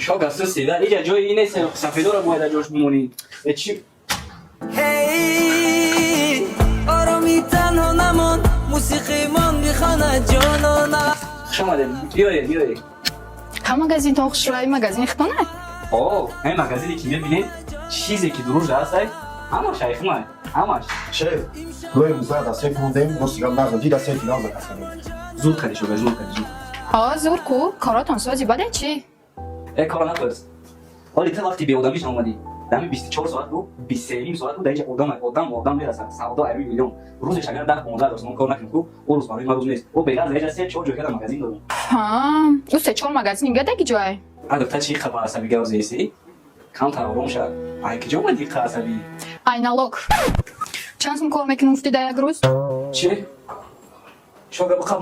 Шога суси да, иҷа ҷои ин нест, сафедора бояд ҷош бимонӣ. Э, чӣ? Ҳей, ороми, танҳо намон, мусиқимон бихонад, ҷонона. Хуш омадед, биёед, биёед. Ҳа, магазинтон хушрӯй, магазини хитона? О, ҳамин магазине, ки мебинед, чизе ки дуруш ҳастай, ҳамаш айхмай, ҳамаш. Шеф, пулои музара дар сейф мондем, рости гап, нағз дида, сейфи нағз заказ кардем. Зуд кардӣ, шога, зуд кардӣ, зуд. Ҳо, зур ку, коротон сози баде чӣ? Э, кора напурс. Ҳоли ту вақти беодамиш омадӣ. Дами 24 соат бу, 23 ним соат бу, дар инҷа одам, одам, одам мерасад. Савдо айрӯи миллион. Рӯзеш агар 10-15 ҳазор сомон кор накунӣ ку, о рӯз барои ман рӯз нест. О, беғарз инҷа се чор ҷой када магазин дорам. Ҳа, ӯ се чор магазин гадаги ҷой? А, духтар, чӣ хабар, асаби гап зеси? Камтар ором шад. Ай киҷо омадӣ қа асабӣ? Ай налог. Чанд сум кор мекунӣ, гуфтӣ, дар як рӯз? Чӣ? Шога, биқаб.